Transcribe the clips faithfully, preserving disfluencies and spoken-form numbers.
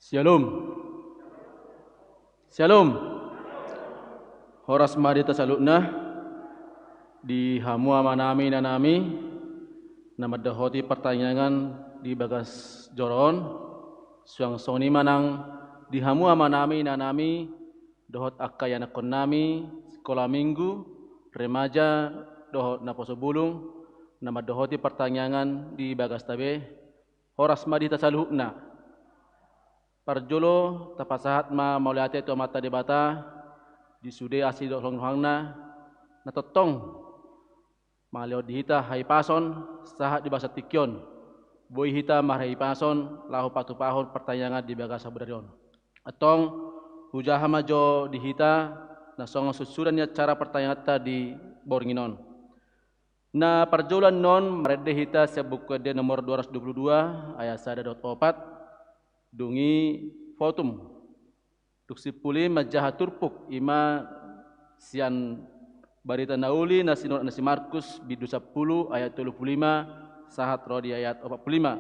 Syalom. Syalom. Horas ma di hita saluhutna, di hamu amanami inanami na mandohoti partangiangan di bagas joro on, suang songon i ma nang di hamu amanami inanami dohot angka ianakkonnami, sikola minggu, remaja, dohot naposo bulung, na mandohoti partangiangan di bagasta be, horas ma di hita saluhutna. Parjolo tapasahat ma mauliate tu Amanta Debata, di sude asi dohot holong ni rohangna, na tongtong mangalehon di hita hahipason, sahat di bagasan tingki on, boi hita marhahipason laho patupahon partangiangan di bagasan sadari on. Antong, hujaha ma jo di hita na songon susunan ni acara partangianganta di borngin on. Na parjolo annon marende hita sian Buku Ende nomor dua ratus dua puluh dua, ayat sada dohot opat, dung i votum. Dung simpul i manjaha turpuk, i ma sian Barita na Uli na sinurut ni si Markus, bindu sampulu, ayat tolu pulu lima, sahat ro di ayat opat pulu lima.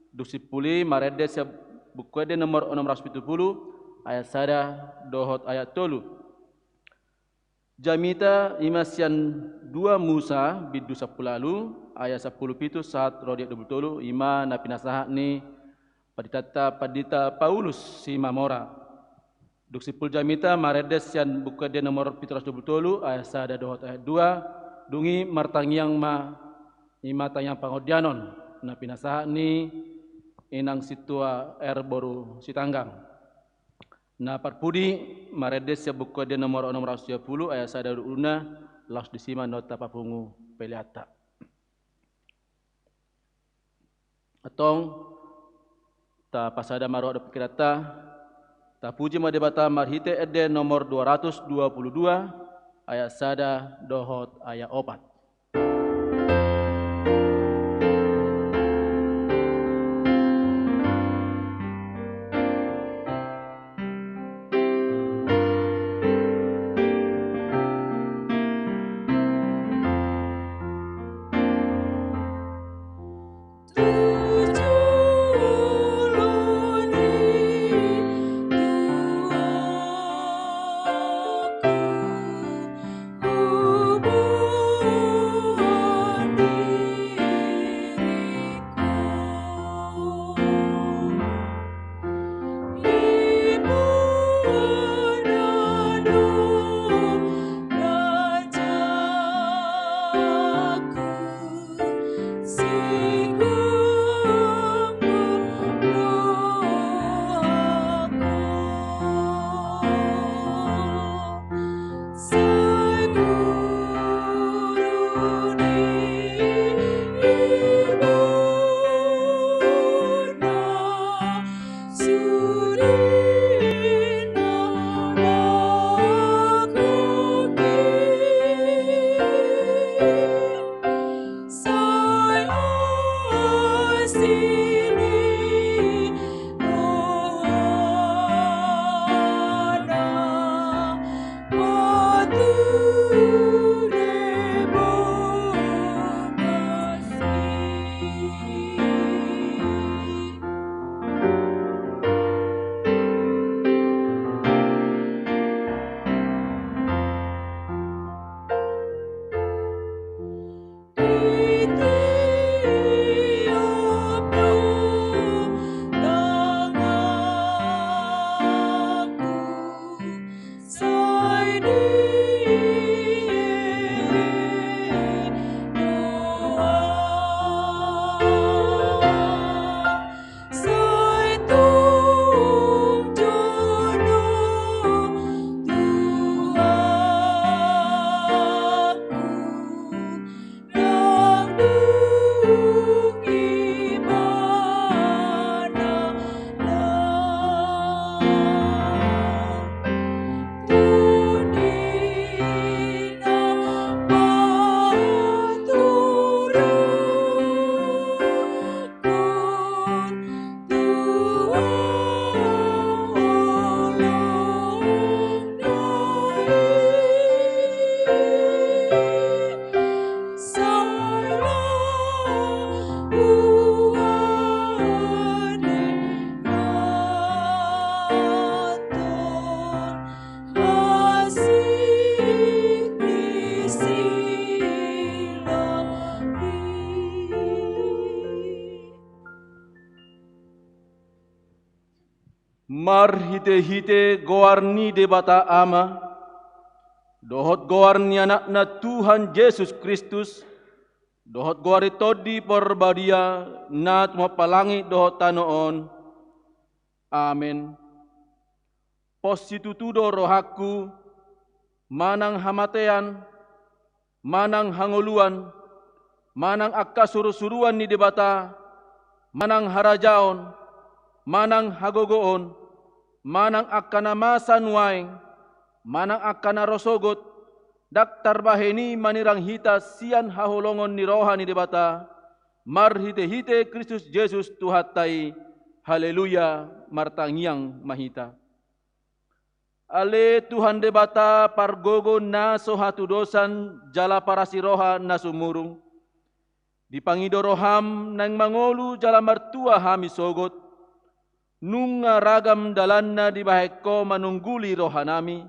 Dung simpul i marende sian Buku Ende nomor onom ratus pitu pulu, ayat sada dohot ayat tolu. Jamita i ma sian dua Musa, bindu sampulu ualu, ayat sampulu pitu sahat ro di ayat dua pulu tolu, i ma na pinasahat ni panditanta, Pandita Paulus Simamora. Dung simpul jamita marende sian Buku Ende nomor pitu ratus dua pulu tolu, ayat sada dohot ayat dua, dung i martangiang ma, i ma tangiang pangondianon na pinasahat ni Inang Sintua R boru Sitanggang. Na parpudi marende sian Buku Ende nomor onom ratus dua pulu, ayat sada dohot dua pulu na, laos disi ma annon tapapungu peleanta. Antong, tapasada ma roha dohot pingkiranta, tapuji ma Debata marhite Ende nomor dua ratus dua pulu dua, ayat sada dohot ayat opat. Marhitehite goar ni Debata Ama, dohot goar ni Anakna Tuhan Jesus Kristus, dohot goar ni Tondi Parbadia na tumompa langit dohot tano on. Amen. Pos situtu do rohangku, manang hamatean, manang hangoluan, manang angka surusuruan ni Debata, manang harajaon, manang hagogoon, manang angka na masa nuaeng, manang angka na ro sogot, Ndang tarbahen i manirang hita sian haholongon ni roha ni Debata, marhitehite Kristus Jesus Tuhanta i. Haleluya, martangiang ma hita. Ale Tuhan Debata pargogo na so hatudosan jala parasi roha na sumurung. Dipangido roham naeng mangolu jala martua hami sogot. Nunga ragam dalanna dibahen ho manungguli rohanami.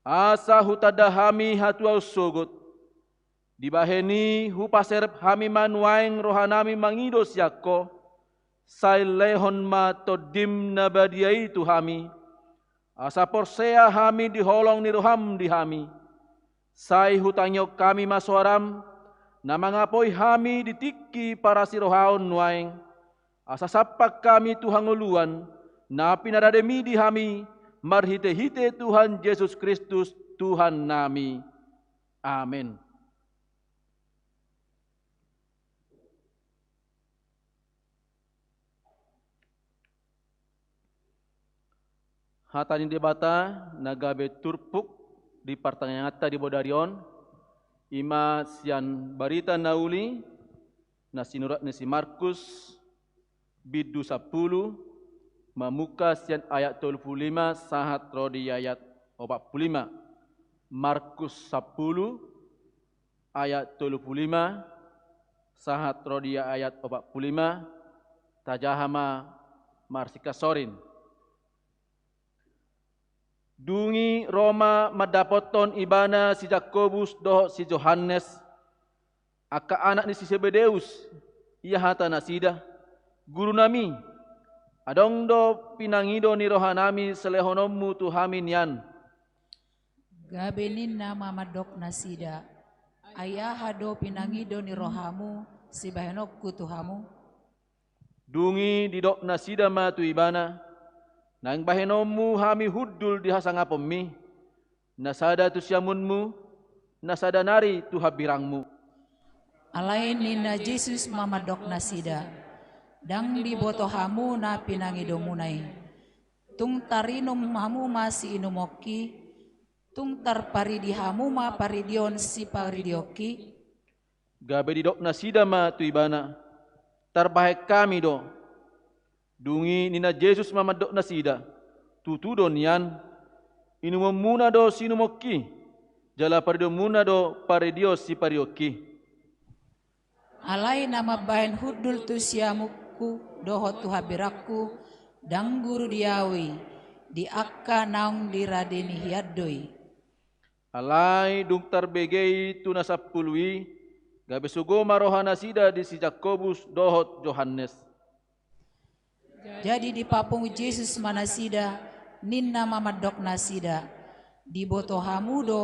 Asa hutanda hami hatuaon sogot. Dibahen i hupaserep hami ma nuaeng rohanami mangido sian ho. Sai lehon ma Tondim na badia i tu hami. Asa porsea hami di holong ni roham di hami. Sai hutangihon hami ma soaram, na mangapoi hami di tingki parasi rohaon nuaeng. Asa sampak hami tu hangoluan, na pinarademi di hami, marhitehite Tuhan Jesus Kristus, Tuhannami. Amen. Hata ni Debata na gabe turpuk di partangianganta di bodari on, ima sian barita na uli na sinurat ni si Markus, bindu sampulu, mamungka sian ayat tolu pulu lima sahat ro di ayat opat pulu lima. Markus sampulu, ayat tolu pulu lima sahat ro di ayat opat pulu lima. Tajaha ma marsingkat sorin. Dung i ro ma mandapothon Ibana si Jakobus dohot si Johannes, angka anak ni si Sebedeus, ia hata nasida: Gurunami, adong do pinangido ni rohanami silehononmu tu hami nian. Gabe ninna ma mandok nasida: Ai aha do pinangido ni rohamu sibahenonku tu hamu? Dung i didok nasida ma tu Ibana: Naeng bahenonmu hami hundul di hasangaponmi, na sada tu siamunmu, na sada nari tu hambirangmu. Alai ninna Jesus ma mandok nasida: Ndang diboto hamu na pinangidomuna i. Tung tarinum hamu ma siinumongki? Tung tarparidi hamu ma paridion siparidionki? Gabe didok nasida ma tu Ibana: Tarbahen hami do. Dung i ninna Jesus ma mandok nasida: Tutu do nian, inumonmuna do siinumongki, jala paridionmuna do paridion siparidionki. Alai na mambahen hundul tu siamunku dohot tu hambirangku, ndang guru di ahu i, di angka naung diradeni hian do i. Alai dung tarbege i tu na sampulu i, gabe sogo ma roha nasida di si Jakobus dohot Johannes. Jadi dipapungu Jesus ma nasida, ninna ma mandok nasida: Diboto hamu do,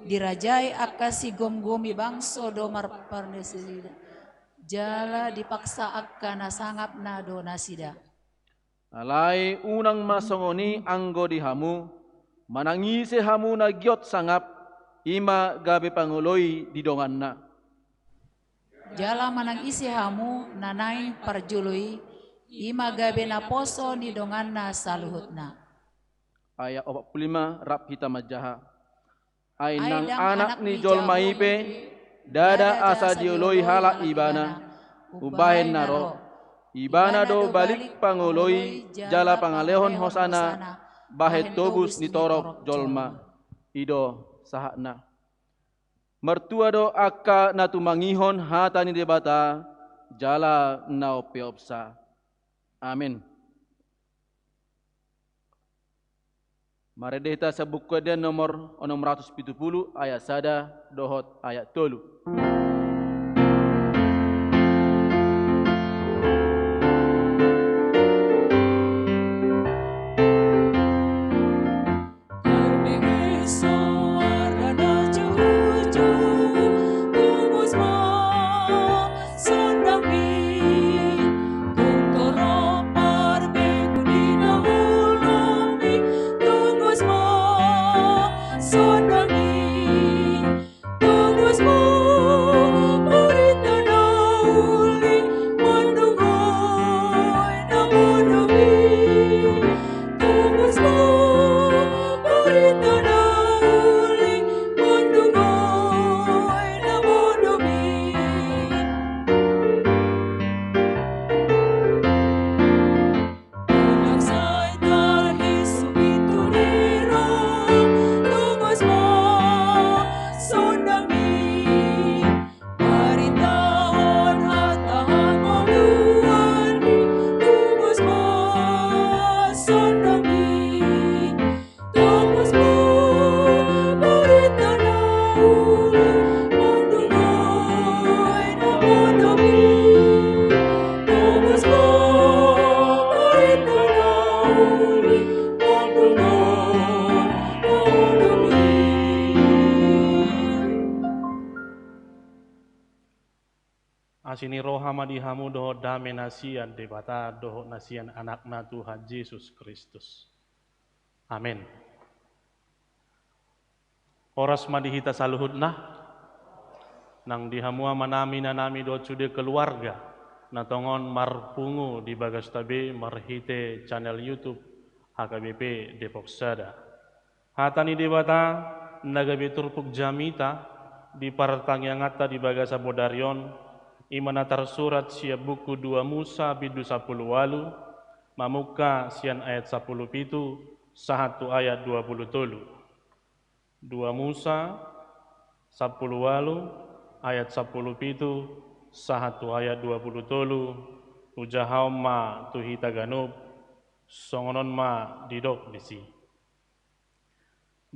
dirajai angka sigomgomi bangso do marparnasida, jala dipaksa angka na sangapna do nasida. Alai unang ma songon i anggo di hamu, manang ise hamu na giot sangap, i ma gabe pangoloi di donganna. Jala manang ise hamu na naeng parjolo i, i ma gabe naposo ni donganna saluhutna. Ayat opat pulu lima, rap hita manjaha. Ai nang Anak ni jolma i pe, ndada asa dioloi halak ibana, umbahen na ro. Ibana do balik pangoloi jala pangalehon hosana, bahen tobus ni torop jolma. I do sahatna. Martua do angka na tumangihon hata ni Debata, jala na umpeopsa. Amen. Marende hita sian Buku Ende nomor onom ratus pitu pulu, ayat sada dohot ayat tolu. ma di hamu dohot dame na sian Debata dohot na sian Anakna Tuhan Jesus Kristus. Amen. Horas ma di hita saluhutna, nang di hamu amanami, inanami dohot sude keluarga na tongon marpungu di bagasta be marhite channel YouTube H K B P Depok Sada. Hata ni Debata na gabe turpuk jamita di partangianganta di bagasan bodari on, i ma na tarsurat sian buku dua Musa bindu sampulu ualu, mamungka sian ayat sampulu pitu sahat tu ayat dua pulu tolu. Dua Musa sampulu ualu ayat sampulu pitu sahat tu ayat dua pulu tolu. Hujahahon ma tu hita ganup, songon on ma didok disi.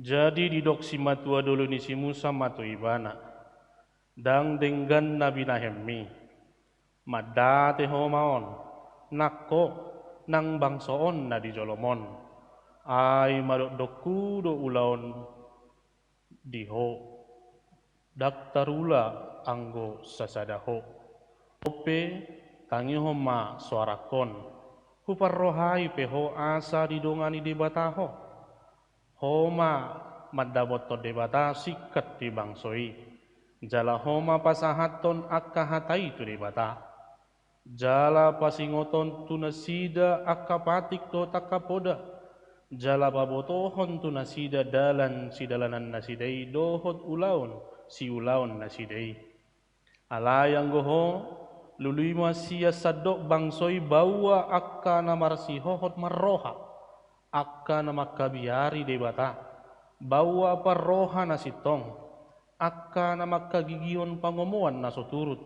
Jadi didok simatua dolok ni si Musa ma tu ibana: Ndang denggan na binahenmi. Mandate ho ma on, nang ho, nang bangso on na di jolom on. Ai madokdokku do ulaon di ho, ndang tarula anggo sasada ho. On pe, tangihon ma soarangkon. Huparrohai pe ho asa didongani Debata ho. Ho ma mandapothon Debata singkat di bangso i, jala ho ma pasahathon angka hata i tu Debata. Jala pasingothon tu nasida angka patik dohot angka poda, jala pabotohon tu nasida dalan sidalanan nasida i dohot ulaon siulaon nasida i. Alai anggo ho, lului ma sian sandok bangso i baoa angka na marsihohot marroha, angka na mangkabiari Debata, baoa parroha na sintong, angka na mangkagigihon pangomoan na so turut.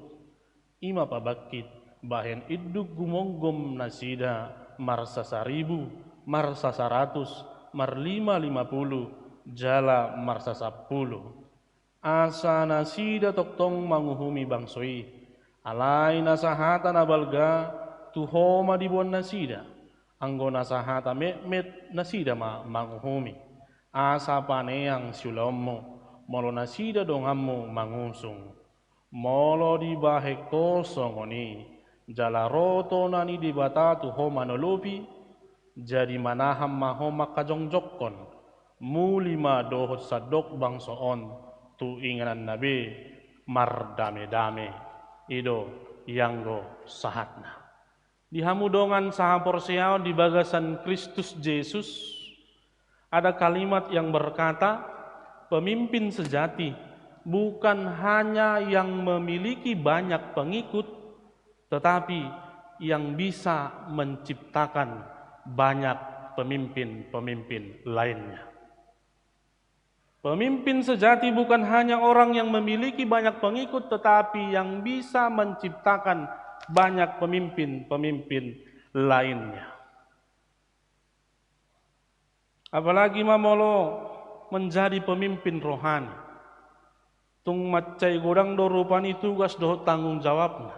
I ma pabangkit bahen induk gumomgom nasida marsasaribu, marsasaratus, marlima lima pulu, jala marsasampulu. Asa nasida tongtong manguhumi bangso i. Alai na sahata na balga, tu ho ma diboan nasida. Anggo na sahata metmet, nasida ma manguhumi. Asa paneang siulaonmu, molo nasida donganmu mangusung. Molo dibahen ho songon i, jala ro tona ni Debata tu ho manolopi, jadi manahan ma ho mangkajongjongkon, muli ma dohot sandok bangso on tu ingananna be mardamedame. I do ianggo sahatna. Di hamu dongan sahaporseaon di bagasan Kristus Jesus, ada kalimat yang berkata, pemimpin sejati bukan hanya yang memiliki banyak pengikut, tetapi yang bisa menciptakan banyak pemimpin-pemimpin lainnya. Pemimpin sejati bukan hanya orang yang memiliki banyak pengikut, tetapi yang bisa menciptakan banyak pemimpin-pemimpin lainnya. Apalagi ma molo menjadi pemimpin rohani. Tung mansai godang do rupani tugas dohot tanggung jawabna.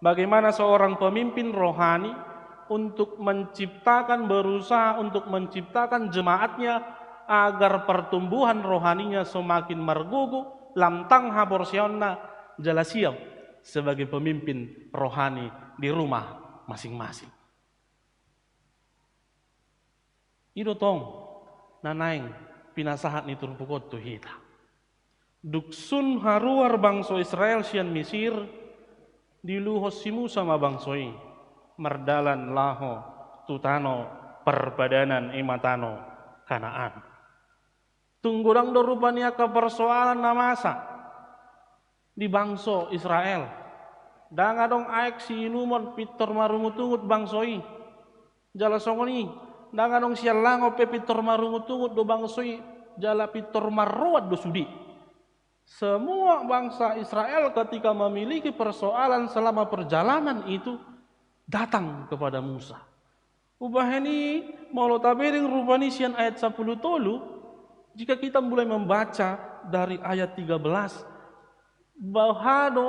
Bagaimana seorang pemimpin rohani untuk menciptakan, berusaha untuk menciptakan jemaatnya agar pertumbuhan rohaninya semakin margogo, lam tang haporseaonna, jala siap sebagai pemimpin rohani di rumah masing-masing. I do tong na naeng pinasahat ni turpuk on tu hita. Dung sun haruar bangso Israel sian Misir, diuluhon si Musa ma bangso i mardalan laho tu tano parpadanan, i ma tano Kanaan. Tung godang do rupani angka persoalan na masa di bangso Israel. Ndang adong aek siinumon, pintor marungutungut bangso i. Jala songon i, ndang adong sian langon pe, pintor marungutungut do bangso i, jala pintor marroan do sude. Semua bangsa Israel ketika memiliki persoalan selama perjalanan itu datang kepada Musa. Umbahen i, molo tabereng rupani sian ayat sampulu tolu, jika kita mulai membaca dari ayat tiga belas, boha do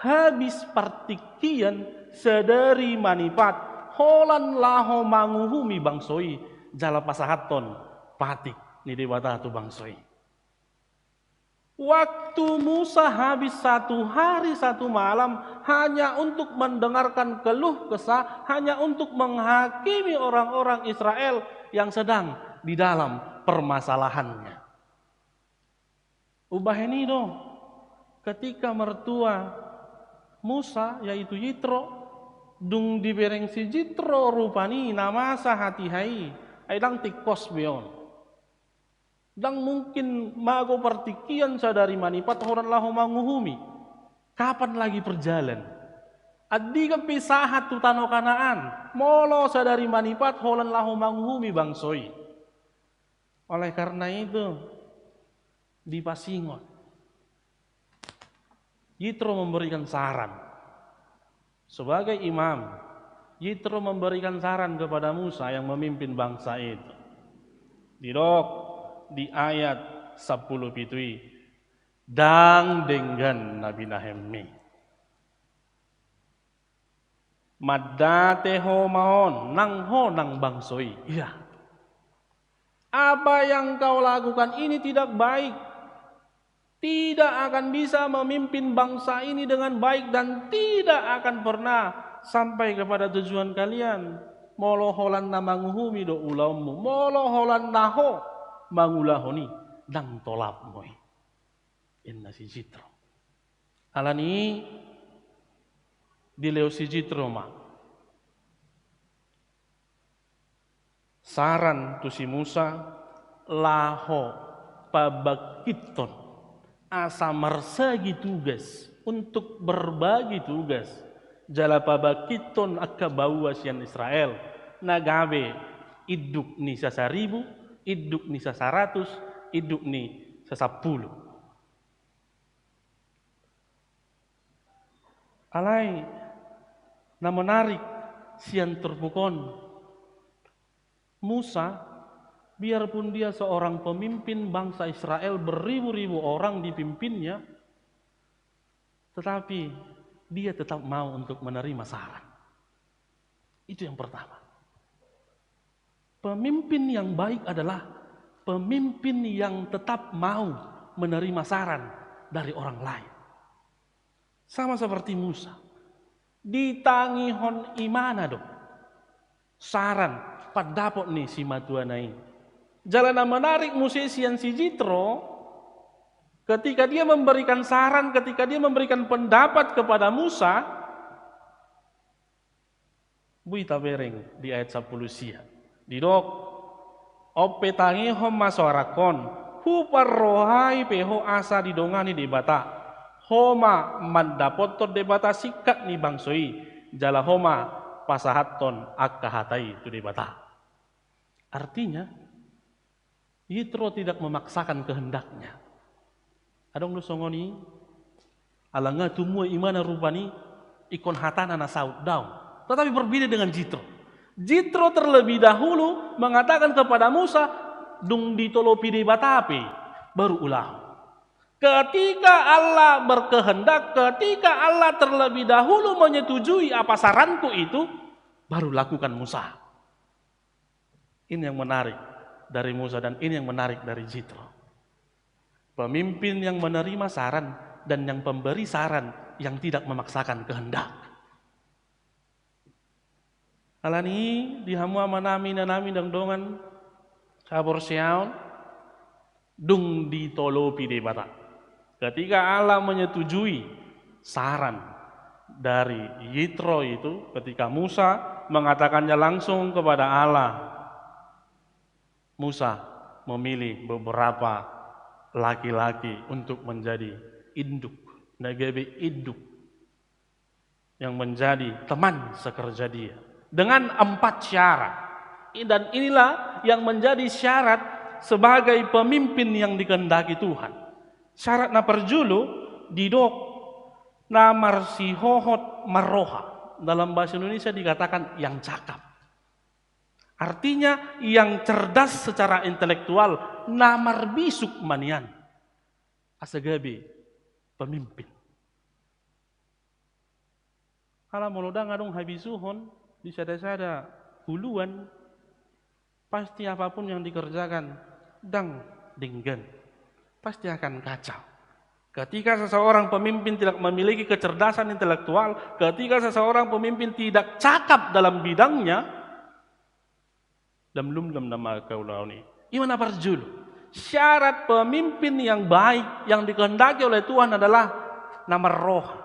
habis partingkian sadari manipat holan laho manguhumi bangso i, jala pasahathon patik ni Debata tu bangso i. Waktu Musa habis satu hari satu malam hanya untuk mendengarkan keluh kesah, hanya untuk menghakimi orang-orang Israel yang sedang di dalam permasalahannya. Umbahen i do, ketika mertua Musa, yaitu Yitro, dung dibereng si Jitro rupani na masa hatiha i, ai ndang tingkos be on. Ndang mungkin mago partingkian sadari manipat holan laho manguhumi. Kapan lagi perjalan? Andigan pe sahat tu tano Kanaan, molo sadari manipat holan laho manguhumi bangso i. Oleh karena itu, dipasingot. Yitro memberikan saran. Sebagai imam, Yitro memberikan saran kepada Musa yang memimpin bangsa itu. Didok di ayat sampulu pitu i, ndang denggan na binahenmi. Mandate ho ma on, nang ho nang bangso i. Iya. Apa yang kau lakukan ini tidak baik. Tidak akan bisa memimpin bangsa ini dengan baik dan tidak akan pernah sampai kepada tujuan kalian. Molo holan na manguhumi do ulaonmu, molo holan na ho mangulahon i, ndang tolap mo i. Inna si Jitro. Alani i dilehon si Jitro ma saran tu si Musa laho pabangkithon asa marsagi tugas, untuk berbagi tugas, jala pabangkithon angka baoa sian Israel na gabe induk ni sasaribu, induk ni sasaratus, induk ni sasampulu. Alai na menarik sian turpuk on, Musa, biarpun dia seorang pemimpin bangsa Israel, beribu-ribu orang dipimpinnya, tetapi dia tetap mau untuk menerima saran. Itu yang pertama. Pemimpin yang baik adalah pemimpin yang tetap mau menerima saran dari orang lain. Sama seperti Musa. Ditangihon imana do saran, pandapot ni simatuana i. Jala na menarik muse sian si Jitro, ketika dia memberikan saran, ketika dia memberikan pendapat kepada Musa, boi tabereng di ayat sampulu sia. Didok, on pe tangihon ma soarangkon, huparrohai pe ho asa didongani Debata. Ho ma mandapothon Debata singkat ni bangso i, jala ho ma pasahathon angka hata i tu Debata. Artinya, Yitro tidak memaksakan kehendaknya. Adong do songon i, ala nga tumua imana rupani, ingkon hatana na saut, daong. Tetapi berbeda dengan Jitro. Jitro terlebih dahulu mengatakan kepada Musa, dung ditolopi Debata pe, baru ulahon. Ketika Allah berkehendak, ketika Allah terlebih dahulu menyetujui apa saranku itu, baru lakukan Musa. Ini yang menarik dari Musa dan ini yang menarik dari Jitro. Pemimpin yang menerima saran dan yang pemberi saran yang tidak memaksakan kehendak. Alani i di hamu amanami, inanami, dangdongan haporseaon, dung ditolopi Debata. Ketika Allah menyetujui saran dari Yitro itu, ketika Musa mengatakannya langsung kepada Allah, Musa memilih beberapa laki-laki untuk menjadi induk, na gabe induk yang menjadi teman sekerja dia dengan empat syarat. Dan inilah yang menjadi syarat sebagai pemimpin yang dikehendaki Tuhan. Syarat na parjolo didok na marsihohot marroha. Dalam bahasa Indonesia dikatakan yang cakap. Artinya yang cerdas secara intelektual, na marbisuk ma nian asa gabe pemimpin. Ala molo ndang adong habisuhon di sada-sada huluan, pasti apapun yang dikerjakan ndang denggan, pasti akan kacau. Ketika seseorang pemimpin tidak memiliki kecerdasan intelektual, ketika seseorang pemimpin tidak cakap dalam bidangnya, dang lumdam na manghaulahon i. I ma na parjolo. Syarat pemimpin yang baik, yang dikehendaki oleh Tuhan adalah na marroha,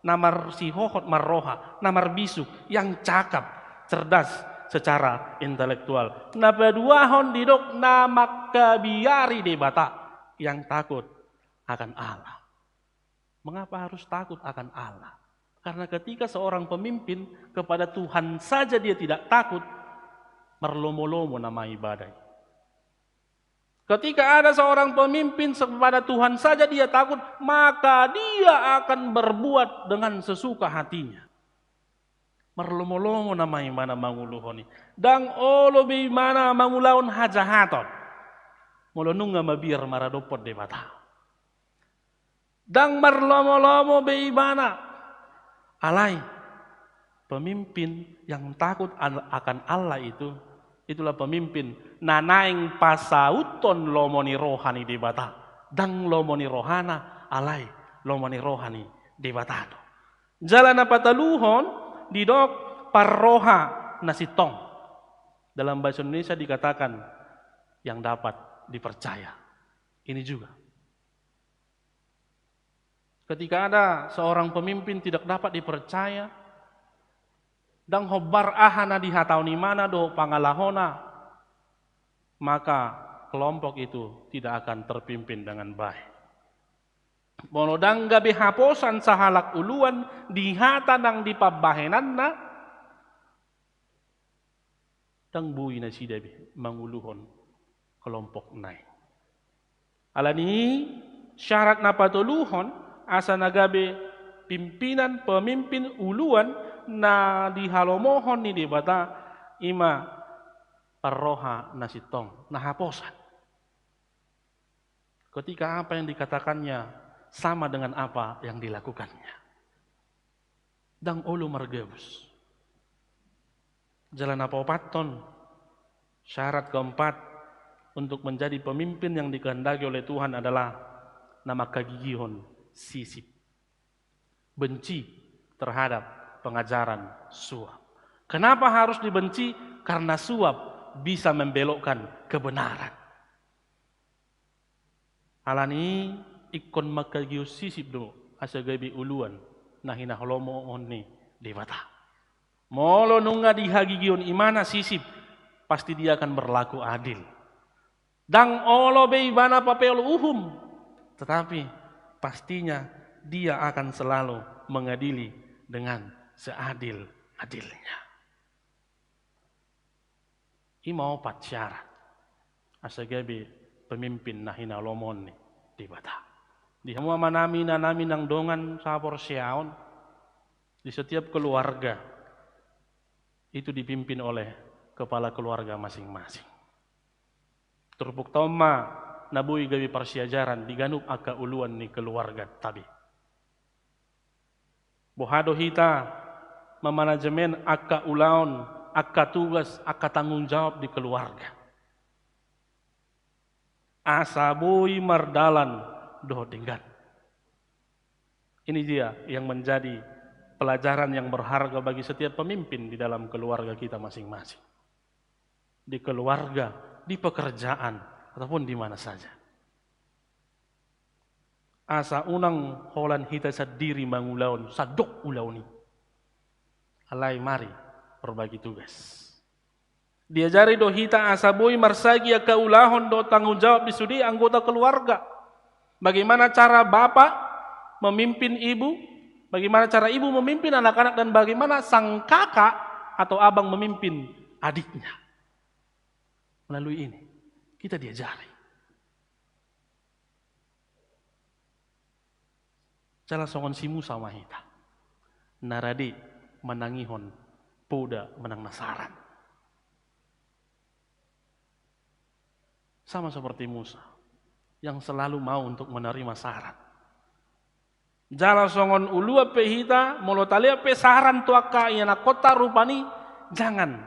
na marsihohot marroha, na marbisuk, yang cakap, cerdas secara intelektual. Na paduahon didok na mangkabiari Debata, yang takut akan Allah. Mengapa harus takut akan Allah? Karena ketika seorang pemimpin kepada Tuhan saja dia tidak takut, marlomo-lomo nama ibadah. Ketika ada seorang pemimpin kepada Tuhan saja dia takut, maka dia akan berbuat dengan sesuka hatinya. Marlomo-lomo nama imana manguluhon i. Dang olo be imana mangulahon hajahaton. Molo nunga mabiar maradophon Debata. Dang marlomo-lomo be ibana. Alai, pemimpin yang takut al-, akan Allah itu, itulah pemimpin na naeng pasauthon lomo ni roha ni Debata. Dang lomo ni rohana, alai lomo ni roha ni Debata do. Jala na patoluhon didok parroha na sintong. Dalam bahasa Indonesia dikatakan yang dapat dipercaya. Ini juga. Ketika ada seorang pemimpin tidak dapat dipercaya, dang hombar aha na dihatahon imana dohot pangalahona, maka kelompok itu tidak akan terpimpin dengan baik. Molo dang gabe haposan sahalak uluan di hata nang di pambahenanna, dang boi nasida be manguluhon kelompokna i. Alani i, syarat na patoluhon asa na gabe pimpinan, pemimpin, uluan na dihalomohon ni Debata, i ma parroha na sintong, na haposan. Ketika apa yang dikatakannya sama dengan apa yang dilakukannya. Dang olo margabus. Jala na paopathon, syarat keempat untuk menjadi pemimpin yang dikehendaki oleh Tuhan adalah na mangkagigihon sisip. Benci terhadap pengajaran suap. Kenapa harus dibenci? Karena suap bisa membelokkan kebenaran. Alani i ingkon mangkagigihon sisip do asa gabe uluan na hinalomohon ni Debata. Molo nunga dihagigihon imana sisip, pasti dia akan berlaku adil. Dang olo be ibana papeol uhum, tetapi pastinya dia akan selalu mengadili dengan seadil-adilnya. I ma opat syarat asa gabe pemimpin na hinalomohon ni Debata. Di hamu amanami, inanami nang dongan sahaporseaon, di setiap keluarga itu dipimpin oleh kepala keluarga masing-masing. Turpukta on ma na boi gabe parsiajaran di ganup angka uluan ni keluarganta be. Boha do hita mamanajemen angka ulaon, angka tugas, angka tanggung jawab di keluarga, asa boi mardalan dohot denggan. Ini dia yang menjadi pelajaran yang berharga bagi setiap pemimpin di dalam keluarga kita masing-masing. Di keluarga, di pekerjaan, ataupun di mana saja. Asa unang holan hita sandiri mangulahon sandok ulaon i. Alai mari berbagi tugas. Diajari do hita asa boi marsagi angka ulaon dohot tanggung jawab di sude anggota keluarga. Bagaimana cara bapak memimpin ibu, bagaimana cara ibu memimpin anak-anak, dan bagaimana sang kakak atau abang memimpin adiknya. Melalui ini, kita diajari. Jala songon si Musa ma hita, na rade manangihon poda manang na saran. Sama seperti Musa yang selalu mau untuk menerima saran. Jala songon uluan pe hita, molo talean pe saran tu angka ianakhonta rupani, jangan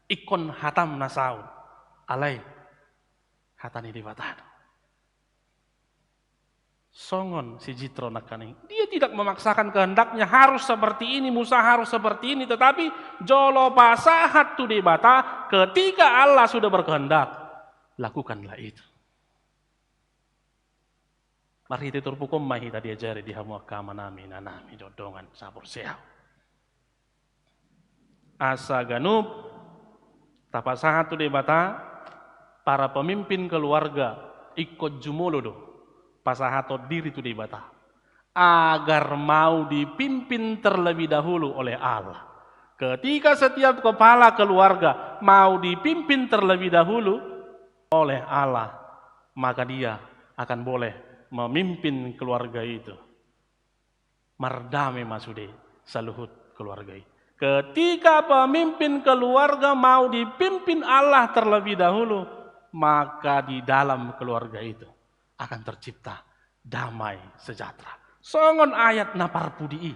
ingkon hatam na saut, alai hata ni Debata do. Songon si Jitro nangkaning. Dia tidak memaksakan kehendaknya harus seperti ini, Musa harus seperti ini, tetapi jolo pasahat tu Debata, ketika Allah sudah berkehendak, lakukanlah itu. Marhite turpuk on ma hita diajari di hamu angka amanami, inanami, dohot dongan sahaporseaon. Asa ganup tapasahat tu Debata, para pemimpin keluarga ingkon jumolo do pasahathon diri tu Debata, agar mau dipimpin terlebih dahulu oleh Allah. Ketika setiap kepala keluarga mau dipimpin terlebih dahulu oleh Allah, maka dia akan boleh memimpin keluarga itu. Mardame ma sude saluhut keluarga i. Ketika pemimpin keluarga mau dipimpin Allah terlebih dahulu, maka di dalam keluarga itu akan tercipta damai sejahtera. Songon ayat na parpudi i,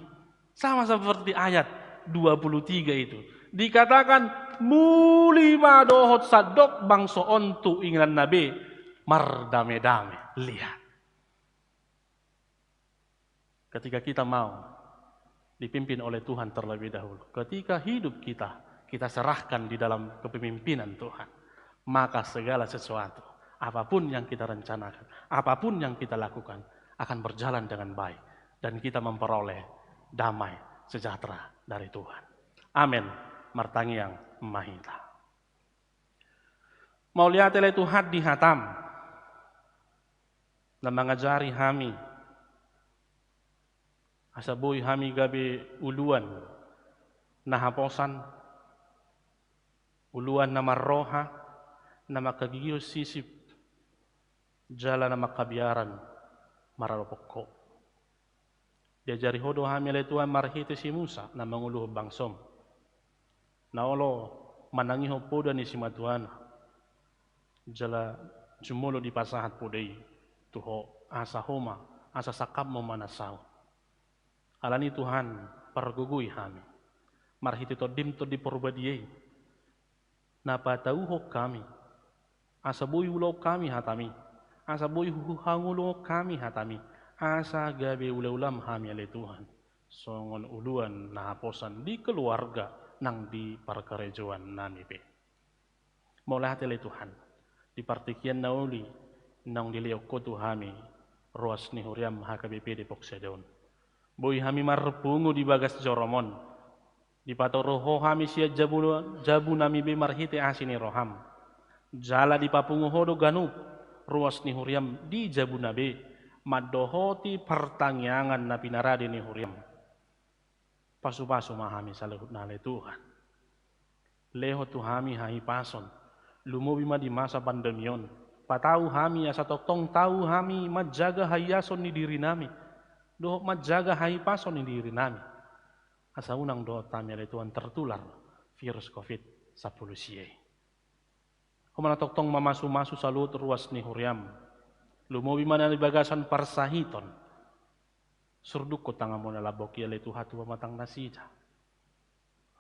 sama seperti ayat dua puluh tiga itu. Dikatakan, muli ma dohot sandok bangso on tu ingananna be mardame-dame. Lihat. Ketika kita mau dipimpin oleh Tuhan terlebih dahulu, ketika hidup kita, kita serahkan di dalam kepemimpinan Tuhan, maka segala sesuatu, apapun yang kita rencanakan, apapun yang kita lakukan, akan berjalan dengan baik, dan kita memperoleh damai sejahtera dari Tuhan. Amen. Martangiang ma hita. Mauliate ale Tuhan di hataM, na mangajari hami, asa boi hami gabe uluan na haposan, uluan na marroha, na mangkagigion sisip, jala na mangkabiaran maradophon Ho. Diajari Ho do hami ale Tuhan marhite si Musa na manguluhon bangsoM, na olo manangihon poda ni simatuana, jala jumolo dipasahat poda i tu Ho, asa Ho ma, asa sangkapMu ma na saut. Alani Tuhan, pargogoi hami marhite TondiM Tondi Porbadia i, na patauhon hami, asa boi ulaon hami hataMi, asa boi huhangoluhon hami hataMi, asa gabe ulaulaM hami ale Tuhan, songon uluan na haposan di keluarga nang di parkarejoannami pe. Mauliate ale Tuhan, di partingkian na uli naung dilehon Ho tu hami ruas ni huriaM H K B P Depok Sada on. Boi hami marpungu di bagas joroM on. Dipatoru Ho hami sian jabu, jabunami be marhite asi ni rohaM. Jala dipapungu Ho do ganup ruas ni huriaM di jabuna be, mandohoti partangiangan na pinarade ni huriaM. Pasupasu ma hami saluhutna ale Tuhan. Lehon tu hami hahipason, lumobi ma di masa pandemi on. Patau hami asa tongtong tau hami manjaga haiason ni dirinami dohot manjaga hahipason ni dirinami, asa unang dohot hami ale Tuhan tertular virus covid sampulu sia i. Ho ma na tongtong mamasumasu saluhut ruas ni huriaM. Lumobi ma na di bagasan parsahiton. Surdukkon tanganMu na lambok i ale Tuhan tu pamatang nasida.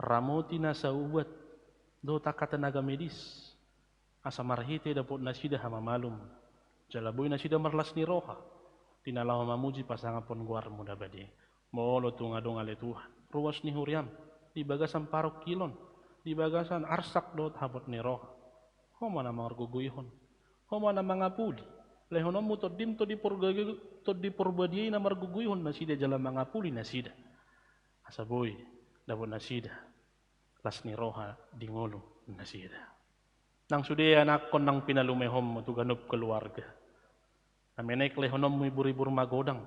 Ramoti nasa ubat dohot angka tenaga medis, asa marhite dapot nasida hamamalum, jala boi nasida marlas ni roha di na laho mamuji pasangaphon goarMu na badia. Molo tung adong ale Tuhan ruas ni huriaM di bagasan parungkilon, di bagasan arsak dohot habot ni roha, Ho ma na margogoihon, Ho ma na mangapuli. LehononMu TondiM Tondi Porbadia, Tondi Porbadia i na margogoihon nasida jala mangapuli nasida, asa boi dapot nasida las ni roha di ngolu nasida. Nang sude anakkon nang pinalumehonMu tu ganup keluarga, na menek lehononMu ibur-ibur magodang,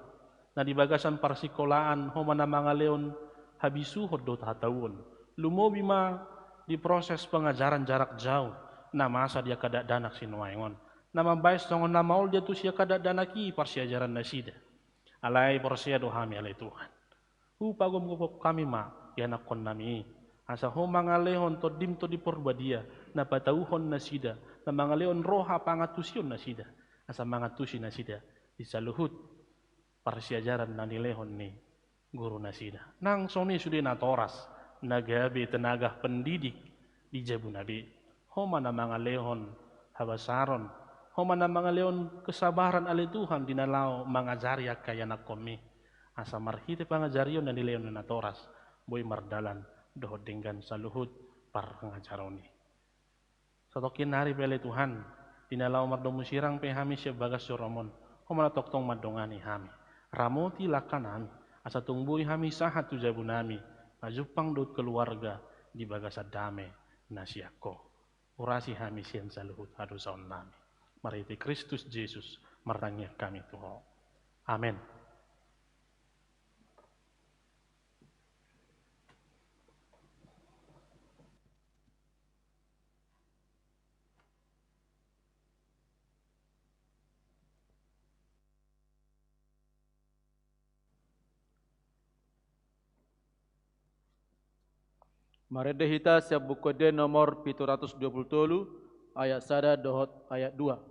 na di bagasan parsikolaan Ho ma na mangalehon habisuhon dohot hatauon. Lumobi ma di proses pengajaran jarak jauh na masa di angka dakdanak sinuaeng on, na mambahen songon na maol diantusi angka dakdanak i parsiajaran nasida. Alai porsea do hami ale Tuhan. Hupagomgomhon hami ma ianakkonnami i, asa Ho mangalehon TondiM Tondi Porbadia na patauhon nasida, na mangalehon roha pangantusion nasida, asa mangantusi nasida di saluhut parsiajaran na nilehon ni guru nasida. Nang songon i sude natoras na gabe tenaga pendidik di jabuna be, Ho ma na mangalehon habasaron, Ho ma na mangalehon kesabaran ale Tuhan di na laho mangajari angka ianakhonmi, asa marhite pangajarion na nilehon na natoras, boi mardalan dohot denggan saluhut parpangajaron i. Satongkin nari pe ale Tuhan, di na laho mardomu sirang pe hami sian bagas joroMon, ho ma na tongtong mandongani hami. Ramoti langkanami, asa tung boi hami sahat tu jabunami, pajumpang dohot keluarga di bagasan dame na sian Ho. Urasi hami sian saluhut hadosaonnami. Marhite Kristus Jesus martangiang hami tu Ho. Amen. Marende hita sian Buku Ende nomor pitu ratus dua pulu tolu, ayat sada dohot ayat dua.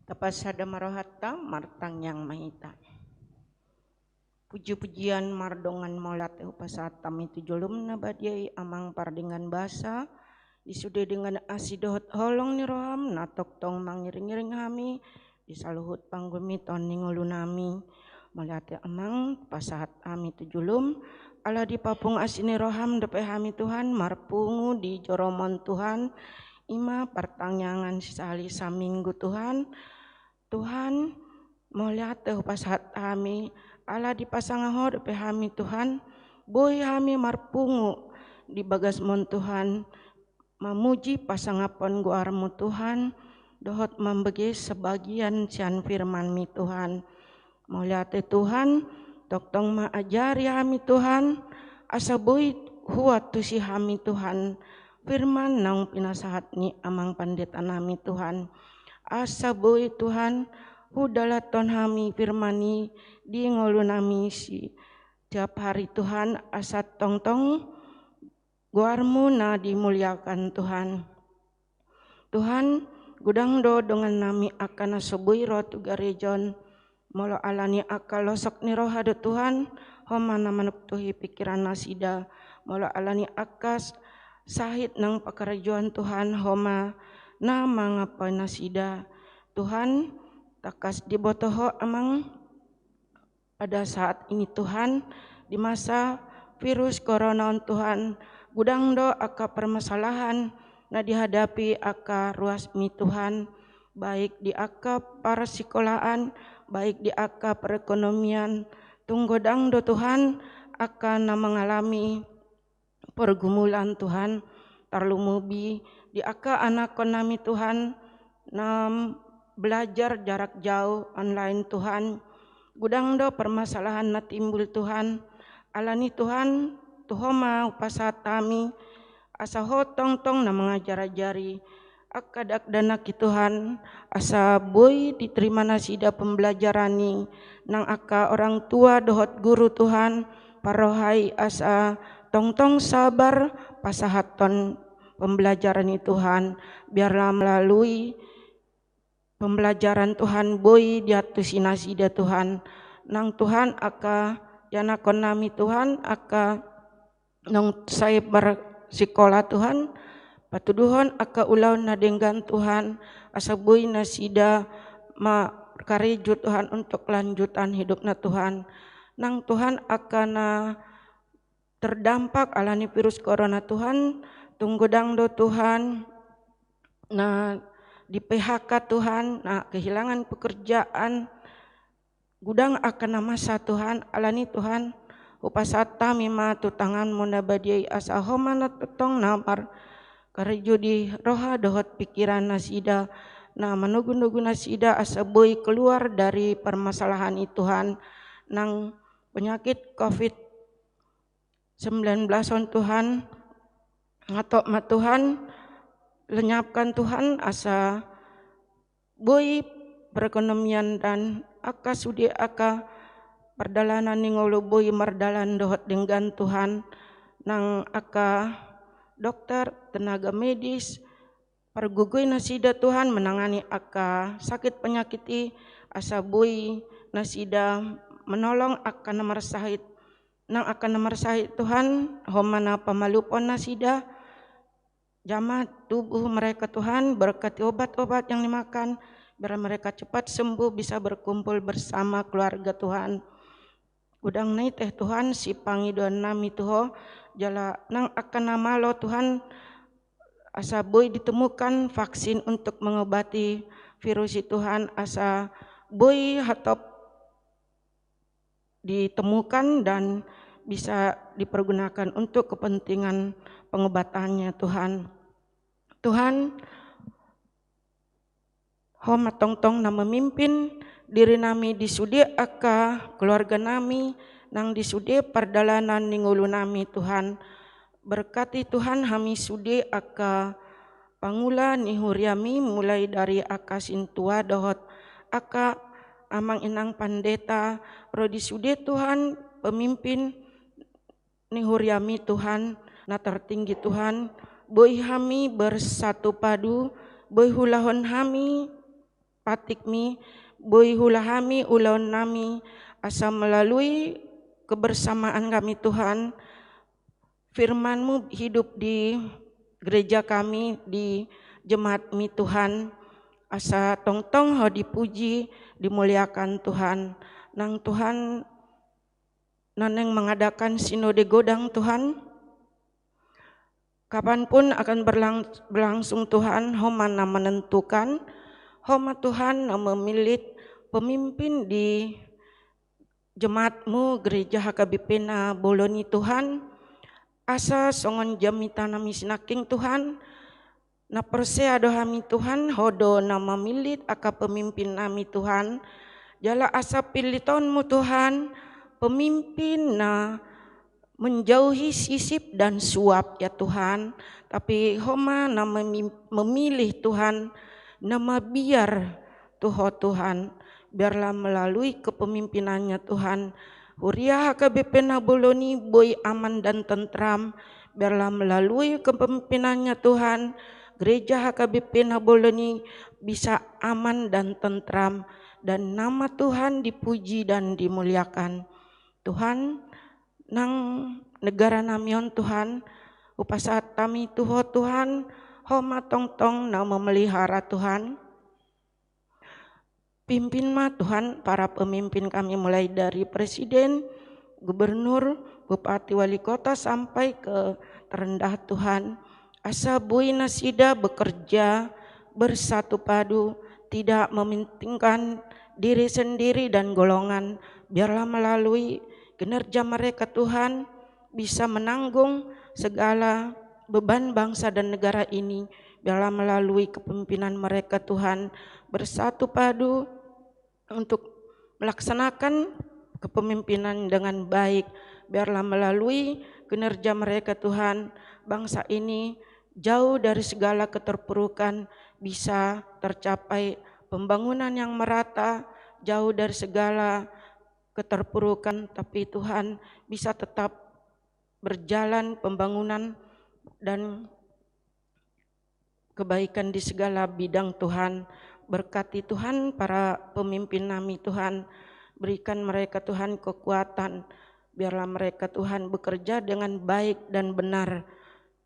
Tapasada ma rohanta, martangiang ma hita. Puji-pujian mardongan mauliate hupasahat hami tu jolom na badia i, Amang, pardenggan basa, di sude dengan asi dohot holong ni roham na tongtong mangiring-iring hami di saluhut panggulmiton ni ngolunami. Mauliate, Amang, pasahat hami tu jolom, ala dipapungu asi ni roham dope hami, Tuhan, marpungu di joroMon, Tuhan. I ma partangiangan sisahali saminggu, Tuhan. Tuhan, mauliate hupasahat hami, ala dipasangap Ho dope hami, Tuhan. Boi hami marpungu di bagasMon, Tuhan, mamuji pasangaphon goarMu, Tuhan, dohot mambege sebagian sian firmanMi, Tuhan. Mauliate, Tuhan, tongtong ma ajari hami, Tuhan, asa boi huantusi hami, Tuhan, firman naung pinasahat ni Amang Panditanami, Tuhan. Asa boi, Tuhan, hudalathon hami firman i di ngolunami sitiap hari, Tuhan, asa tongtong goarMu na dimuliakan, Tuhan. Tuhan, godang do dongannami angka na so boi ro tu gareja on, molo ala ni angka losok ni roha do, Tuhan, Ho ma na manuktuhi pingkiran nasida, molo ala ni angka s-, sahit nang pangkarajoan, Tuhan, Ho ma na mangampoi nasida. Tuhan, tangkas diboto Ho, Amang, pada saat ini, Tuhan, di masa virus corona on, Tuhan, godang do angka permasalahan na dihadapi angka ruasMi, Tuhan, baik di angka parsikolaan, baik di angka perekonomian, tung godang do, Tuhan, angka na mangalami pergumulan, Tuhan, tarlumobi di angka anakkonnami, Tuhan, na belajar jarak jauh, online, Tuhan. Godang do permasalahan na timbul, Tuhan. Ala ni, Tuhan, tu Ho ma hupasahat hami, asa Ho tongtong na mangajar-ajari, angka dakdanak i Tuhan, asa boi diterima nasida pembelajaran i, nang angka orang tua dohot guru Tuhan, parrohai asa tongtong sabar pasahathon pembelajaran i Tuhan, biarlah melalui pembelajaran Tuhan boi diantusi nasida Tuhan. Nang Tuhan angka ianakhon nami Tuhan, angka naung sai marsikola Tuhan, patuduhon angka ulaon na denggan Tuhan, asa boi nasida markarejo Tuhan untuk kelanjutan hidupna Tuhan. Nang Tuhan angka na terdampak alani virus corona Tuhan, tung godang do Tuhan, na di P H K Tuhan, na kehilangan pekerjaan, godang angka na masa Tuhan, alani Tuhan, hupasahat hami ma tu tanganmu na badia i asa Ho ma na tongtong na markarejo di roha dohot pikiran nasida, na manogunogu nasida asa boi keluar dari permasalahan i Tuhan, nang penyakit covid sembilan belas on Tuhan, hatop ma Tuhan, lenyapkan Tuhan, asa boi perekonomian dan angka sude angka pardalanan ni ngolu boi mardalan dohot denggan Tuhan, nang angka dokter, tenaga medis, pargogoi nasida Tuhan menangani angka sakit penyakit i, asa boi nasida menolong angka na marsahit, nang angka na marsahit Tuhan, Ho ma na pamalumhon nasida, jamah tubuh mereka Tuhan, berkati obat-obat yang dimakan, biar mereka cepat sembuh, bisa berkumpul bersama keluarga Tuhan. Godang na i teh Tuhan, sipangidoan nami tu Ho, jala nang angka na malo Tuhan, asa boi ditemukan vaksin untuk mengobati virus i Tuhan, asa boi hatop ditemukan dan bisa dipergunakan untuk kepentingan pengobatannya Tuhan. Tuhan, Ho ma tongtong na memimpin diri nami di sude angka keluarga nami, nang di sude pardalanan ni ngolu nami Tuhan. Berkati Tuhan hami sude angka pangula ni huriami, mulai dari angka sintua dohot angka amang inang pandeta, ro di sude Tuhan pemimpin ni huriami Tuhan, na tertinggi Tuhan, boi hami bersatu padu, boi huulahon hami patikmi, boi huula hami ulaon nami, asa melalui kebersamaan kami Tuhan, firmanmu hidup di gereja kami, di jemaatmi Tuhan, asa tongtong Ho dipuji, dimuliakan Tuhan. Nang Tuhan, na naeng mengadakan sinode godang Tuhan, kapanpun akan berlang-, berlangsung Tuhan, Ho ma na menentukan, Ho ma Tuhan na memilih pemimpin di jemaatmu gereja H K B P Nabolon i Tuhan, asa songon jamita nami sinangkin Tuhan, na porsea do hami Tuhan, Ho do na memilih angka pemimpin nami Tuhan, jala asa pilihonmu Tuhan, pemimpin na menjauhi sisip dan suap ya Tuhan, tapi Ho ma na memi-, memilih Tuhan, na mabiar tu Ho Tuhan, biarlah melalui kepemimpinannya Tuhan, huria H K B P Nabolon i boi aman dan tentram, biarlah melalui kepemimpinannya Tuhan, gereja H K B P Nabolon i bisa aman dan tentram, dan nama Tuhan dipuji dan dimuliakan. Tuhan, nang negara nami on Tuhan, hupasahat hami tu Ho Tuhan, Ho ma tongtong na memelihara Tuhan. Pimpin ma Tuhan para pemimpin kami mulai dari presiden, gubernur, bupati, wali kota sampai ke terendah Tuhan. Asa boi nasida bekerja bersatu padu, tidak mementingkan diri sendiri dan golongan. Biarlah melalui kinerja mereka Tuhan bisa menanggung segala beban bangsa dan negara ini. Biarlah melalui kepemimpinan mereka Tuhan bersatu padu untuk melaksanakan kepemimpinan dengan baik. Biarlah melalui kinerja mereka Tuhan, bangsa ini jauh dari segala keterpurukan, bisa tercapai pembangunan yang merata, jauh dari segala keterpurukan, tapi Tuhan, bisa tetap berjalan pembangunan dan kebaikan di segala bidang, Tuhan. Berkati, Tuhan, para pemimpin nami, Tuhan. Berikan mereka, Tuhan, kekuatan. Biarlah mereka, Tuhan, bekerja dengan baik dan benar.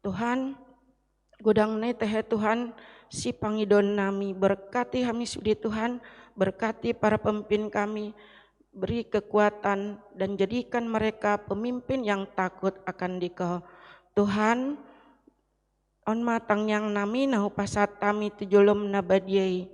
Tuhan, godang na i tahe, Tuhan, sipangidoan nami. Berkati hami sude, Tuhan. Berkati para pemimpin kami. Beri kekuatan dan jadikan mereka pemimpin yang takut akan Dikau. Tuhan, on ma tangiang nami na hupasahat hami tu jolom na badia i.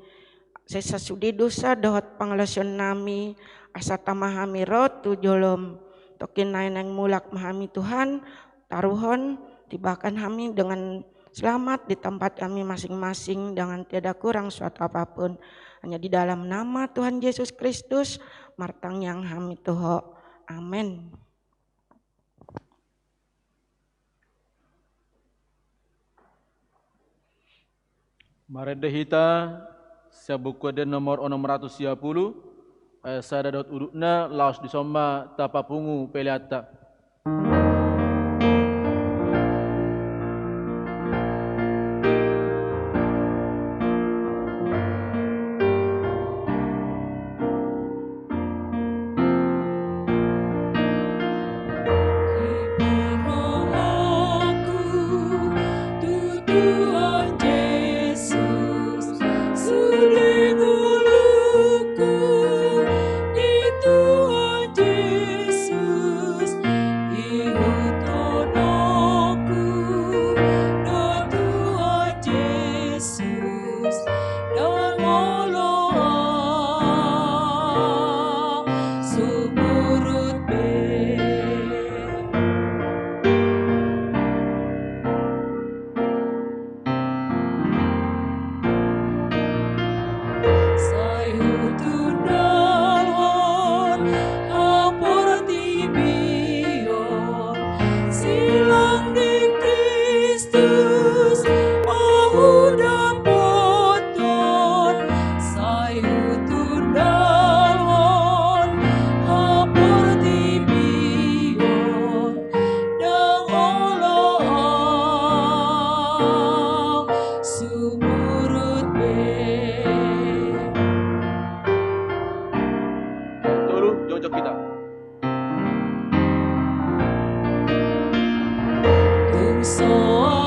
Sai sasude dosa dohot pangalaosion nami, asa tama hami ro tu jolom. Tongkin nai naeng mulak ma hami, Tuhan, taruhon, tibakan hami dengan selamat di tempat kami masing-masing dengan tiada kurang suatu apapun. Hanya di dalam nama Tuhan Yesus Kristus martangiang hami tu Ho. Amen. Marende hita sian Buku Ende nomor onom ratus sia pulu, ayat sada dohot udutna, laos dison ma tapapungu peleanta. Sumurut be. Sai hutundalhon haportibion, silang ni Kristus ma hudapothon, sai hutundalhon haportibion, ndang olo au sumurut be. Tolu, jojok kita. Tung so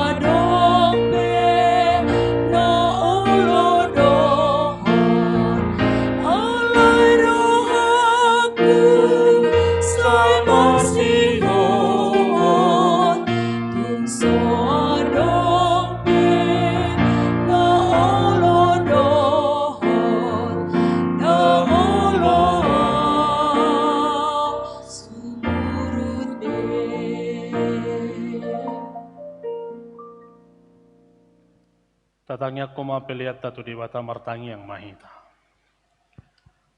adong pe na olo dohot, alai rohangku sai masihohot. Tung so adong pe na olo dohot, na olo au sumurut be. Tatangiangkon ma peleanta tu Debata, martangiang ma hita.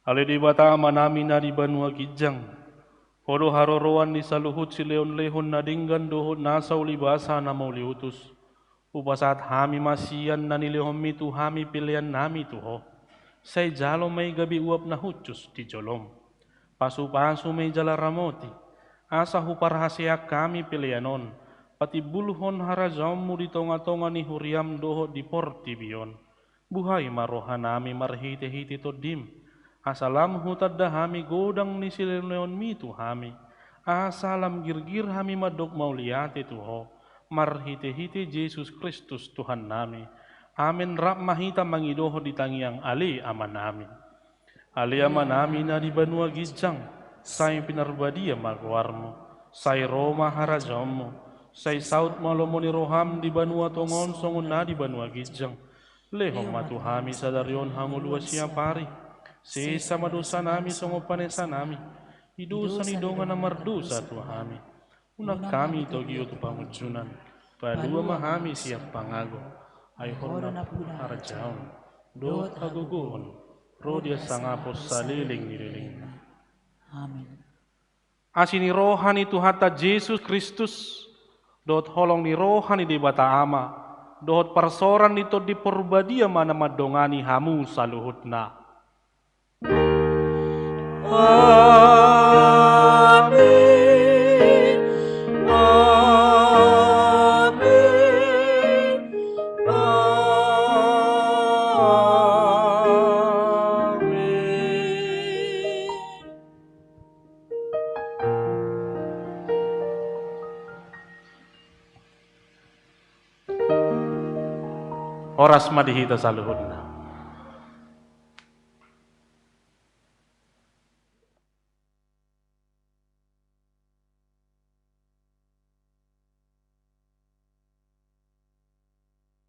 Ale Debata Amanami na di banua ginjang, Ho do haroroan ni saluhut silehonlehon na denggan dohot nasa ulibasa na mauliutus. Hupasahat hami ma sian na nilehonMi tu hami peleannami tu Ho. Sai jalo ma i gabe uap na hushus di joloM. Pasupasu ma i jala ramoti, asa huparhaseang hami pelean on patimbulhon harajaonMu di tongatonga ni huriaM dohot di portibi on. Buhai ma rohanami marhitehite TondiM, asa lam hutanda hami godang ni silehonlehonMi tu hami, asa lam girgir hami mandok mauliate tu Ho, marhitehite Jesus Kristus Tuhannami. Amen. Rap ma hita mangidohon di tangiang Ale Amanami. Ale Amanami na di banua ginjang, sai pinarbadia ma goarMu, sai ro ma harajaonMu, sai saut ma lomo ni rohaM di banua tonga on songon na di banua ginjang. Lehon ma tu hami sadari on hangoluan siapari. Sesa ma dosanami songon panesanami di dosa ni dongan na mardosa tu hami. Unang hami togihon tu pangunjunan. Palua ma hami sian pangago. Ai Ho do nampuna harajaon dohot hagogoon ro di hasangapon saleleng ni lelengna. Amen. Asi ni roha ni Tuhanta Jesus Kristus, dohot holong ni roha ni Debata Ama, dohot parsaoran ni Tondi Porbadia ma na mandongani hamu saluhutna. Horas ma di hita saluhutna.